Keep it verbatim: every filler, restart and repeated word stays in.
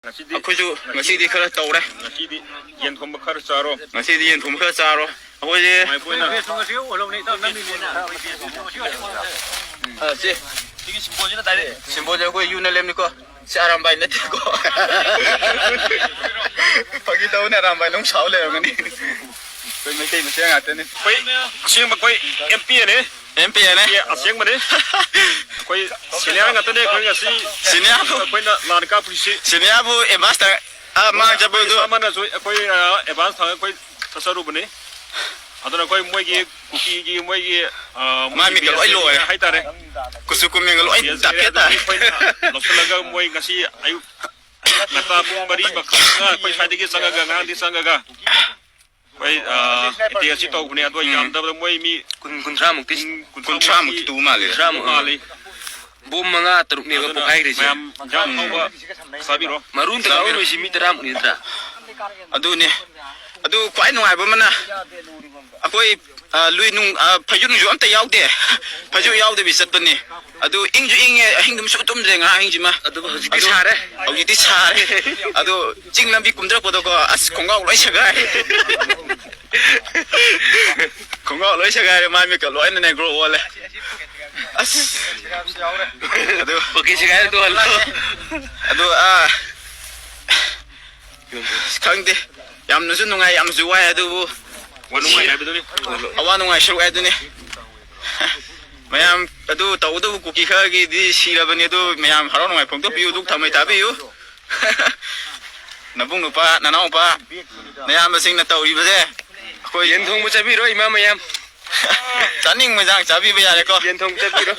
ꯉꯁꯤꯗꯤ ꯑꯩꯈꯣꯏꯁꯨ ꯉꯁꯤꯗꯤ ꯈꯔ ꯇꯧꯔꯦ꯫ ꯉꯁꯤꯗꯤ ꯌꯦꯟ ꯊꯣꯡꯕ ꯈꯔ ꯆꯥꯔꯣ꯫ ꯉꯁꯤꯗꯤ ꯌꯦꯟ ꯊꯣꯡꯕ ꯈꯔ ꯆꯥꯔꯣ꯫ ꯑꯩꯈꯣꯏꯁꯦ ꯅꯨꯡꯉꯥꯏꯕ ꯑꯣꯏꯅ꯫ ꯑ, ꯁꯤ꯫ ꯁꯤꯒꯤ ꯁꯤꯝꯕꯣꯜꯁꯤꯅ ꯗꯥꯏꯔꯦꯛ꯫ ꯁꯤꯝꯕꯣꯜꯁꯦ ꯑꯩꯈꯣꯏ ꯌꯨ ꯑꯦꯟ ꯑꯦꯜ ꯑꯦꯝꯅꯤꯀꯣ꯫ ꯁꯤ ꯑꯔꯥꯝꯕꯥꯏ ꯅꯠꯇꯦꯀꯣ꯫ ꯐꯥꯒꯤ ꯇꯧꯕꯅꯦ, ꯑꯔꯥꯝꯕꯥꯏ ꯅꯪ ꯁꯥꯎ ꯂꯩꯔꯝꯒꯅꯤ꯫ ꯑꯩꯈꯣꯏ ꯃꯩꯇꯩ ꯃꯁꯦꯟ ꯉꯥꯛꯇꯅꯤ꯫ ꯑꯩꯈꯣꯏ ꯑꯁꯦꯡꯕ ꯑꯩꯈꯣꯏ ꯑꯦꯝ ꯄꯤ ꯑꯦꯅꯦ꯫ M P ꯑꯦꯅꯦ꯫ ꯑꯦ, ꯑꯁꯦꯡꯕꯅꯦ꯫ ꯑꯩꯈꯣꯏ ꯁꯦꯅꯤꯌꯔ ꯉꯥꯛꯇꯅꯦ ꯑꯩꯈꯣꯏ ꯉꯁꯤ꯫ ꯁꯦꯅꯤꯌꯔꯕꯨ ꯑꯩꯈꯣꯏꯅ ꯂꯥꯟ ꯀꯥꯞꯄꯨꯔꯤꯁꯤ꯫ ꯁꯦꯅꯤꯌꯔꯕꯨ ꯑꯦꯗꯚꯥꯟꯁ ꯇꯥ-, ꯑꯥ, ꯃꯥꯡ ꯆꯠꯄꯗꯨ꯫ ꯑꯩꯈꯣꯏ ꯑꯃꯅꯁꯨ ꯑꯩꯈꯣꯏ, ꯑ, ꯑꯦꯗꯚꯥꯟꯁ ꯊꯥꯡꯉ ꯑꯩꯈꯣꯏ ꯆꯠꯆꯔꯨꯕꯅꯦ꯫ ꯑꯗꯨꯅ ꯑꯩꯈꯣꯏ ꯃꯣꯏꯒꯤ ꯀꯨꯀꯤꯒꯤ ꯃꯣꯏꯒꯤ, ꯑ, ꯃꯥꯏ ꯃꯤꯠꯀ ꯂꯣꯏ ꯂꯣꯏꯔꯦ꯫ ꯍꯥꯏꯇꯥꯔꯦ꯫ ꯀꯨꯆꯨ ꯀꯨꯃꯦꯟꯒ ꯂꯣꯏ ꯕꯦꯁ ꯗꯥꯛꯐꯦꯠ ꯑꯗꯨꯗꯤ ꯇꯥꯔꯦ꯫ ꯑꯩꯈꯣꯏꯅ ꯂꯧꯁꯤꯜꯂꯒ ꯃꯣꯏ ꯉꯁꯤ ꯑꯌꯨꯛ ꯉꯟꯇꯥ ꯄꯨꯡ ꯃꯔꯤ ꯃꯈꯥꯏ ꯃꯉꯥ ꯑꯩꯈꯣꯏ ꯁ꯭ꯋꯥꯏꯗꯒꯤ ꯆꯪꯉꯒ, ꯑꯉꯥꯡꯗꯤ ꯆꯪꯉꯒ ꯑꯩꯈꯣꯏ, ꯑ, ꯑꯦꯇꯦꯛ ꯑꯁꯤ ꯇꯧꯕꯅꯦ꯫ ꯑꯗꯣ ꯎꯝ꯫ ꯌꯥꯝꯗꯕꯗ ꯃꯣꯏ ꯃꯤ ꯀꯨꯟ, ꯀꯨꯟꯊ꯭ꯔꯥꯃꯨꯛꯇꯤ ꯄꯨꯡ ꯀꯨꯟꯊ꯭ꯔꯥꯃꯨꯛ ꯀꯨꯟꯊ꯭ꯔꯥꯃꯨꯛꯇꯤ ꯇꯨ ꯃꯥꯜꯂꯦ꯫ ꯀꯨꯟꯊ꯭ꯔꯥꯃꯨꯛ ꯃꯥꯜꯂꯤ꯫ ꯕꯣꯝ ꯃꯉꯥ ꯇꯔꯨꯛꯅꯦꯕ ꯑꯗꯨꯅ ꯄꯣꯛꯈꯥꯏꯈ꯭ꯔꯤꯁꯦ꯫ ꯃꯌꯥꯝ ꯏꯟꯖꯥꯡ ꯎꯝ꯫ ꯑꯍꯥꯎꯕ ꯆꯥꯕꯤꯔꯣ꯫ ꯃꯔꯨ ꯑꯝꯇ ꯆꯥꯕꯤꯔꯣ꯫ ꯀꯥꯎꯔꯝꯃꯣꯏ ꯁꯤ ꯃꯤ ꯇꯔꯥꯃꯨꯛꯅꯤ ꯅꯠꯇ꯭ꯔꯥ? ꯑꯗꯨꯅꯦ꯫ ꯑꯗꯨ ꯈ꯭ꯋꯥꯏ ꯅꯨꯡꯉꯥꯏꯕ ꯑꯃꯅ ꯑꯩꯈꯣꯏ, ꯑ, ꯂꯨꯏ ꯅꯨꯡ, ꯑ, ꯐꯩꯖꯨꯞ ꯅꯨꯡꯖꯨꯞ ꯑꯝꯇ ꯌꯥꯎꯗꯦ꯫ ꯐꯩꯖꯨꯞ ꯌꯥꯎꯗꯕꯤ ꯆꯠꯄꯅꯤ꯫ ꯑꯗꯨ ꯏꯪꯁꯨ ꯏꯪꯉꯦ, ꯑꯍꯤꯡꯗꯨꯃ ꯁꯨꯡꯇꯨꯝ ꯇꯨꯝꯗ꯭ꯔꯦ ꯉꯔꯥꯡ ꯑꯍꯤꯡꯁꯤꯃ꯫ ꯑꯗꯨꯕꯨ ꯍꯧꯖꯤꯛꯇꯤ ꯑꯗꯨ ꯁꯥꯔꯦ꯫ ꯍꯧꯖꯤꯛꯇꯤ ꯁꯥꯔꯦ꯫ ꯑꯗꯨ ꯆꯤꯡ ꯂꯝꯕꯤ ꯀꯨꯝꯊꯔꯛꯄꯗꯀꯣ, ꯑꯁ, ꯈꯣꯡꯒ꯭ꯔꯥꯎ ꯂꯣꯏ ꯁꯦꯒꯥꯏ꯫ ꯈꯣꯡꯒ꯭ꯔꯥꯎ ꯂꯣꯏ ꯁꯦꯒꯥꯏꯔꯦ, ꯃꯥꯏ ꯃꯤꯠꯀ ꯂꯣꯏꯅ ꯅꯦꯒ꯭ꯔꯣ ꯑꯣꯜꯂꯦ꯫ ꯑꯁ꯫ ꯑꯗꯨ ꯑꯣꯀꯦ, ꯁꯦꯒꯥꯏꯔꯦ, ꯇꯨꯍꯜꯂꯣ꯫ ꯑꯗꯨ, ꯑꯥ, ꯑꯁ, ꯈꯪꯗꯦ꯫ ꯌꯥꯝꯅꯁꯨ ꯅꯨꯡꯉꯥꯏ, ꯌꯥꯝꯅꯁꯨ ꯋꯥꯏ, ꯑꯗꯨꯕꯨ ꯋꯥ ꯅꯨꯡꯉꯥꯏ ꯍꯥꯏꯕꯗꯨꯅꯤ꯫ ꯑꯋꯥ ꯅꯨꯡꯉꯥꯏ ꯁꯔꯨꯛ ꯍꯥꯏꯗꯨꯅꯤ꯫ ꯃꯌꯥꯝ ꯑꯗꯨ ꯇꯧꯒꯗꯕ ꯀꯨꯀꯤ ꯈꯔꯒꯤꯗꯤ ꯁꯤꯔꯕꯅꯤ, ꯑꯗꯨ ꯃꯌꯥꯝ ꯍꯔꯥꯎ ꯅꯨꯡꯉꯥꯏ ꯐꯣꯡꯗꯣꯛꯄꯤꯌꯨ, ꯑꯗꯨ ꯊꯝꯃꯩ ꯇꯥꯕꯤꯌꯨ꯫ ꯅꯕꯨꯡ ꯅꯨꯄꯥ, ꯅꯅꯥꯎ ꯅꯨꯄꯥ, ꯅꯌꯥꯝꯕꯁꯤꯡꯅ ꯇꯧꯔꯤꯕꯁꯦ ꯑꯩꯈꯣꯏ ꯌꯦꯟ ꯊꯣꯡꯕ ꯆꯥꯕꯤꯔꯣ, ꯏꯃꯥ ꯃꯌꯥꯝ꯫ ꯆꯥꯅꯤꯡꯕ ꯏꯟꯖꯥꯡ ꯆꯥꯕꯤꯕ ꯌꯥꯔꯦꯀꯣ꯫ ꯌꯦꯟ ꯊꯣꯡꯕ ꯆꯥꯕꯤꯔꯣ꯫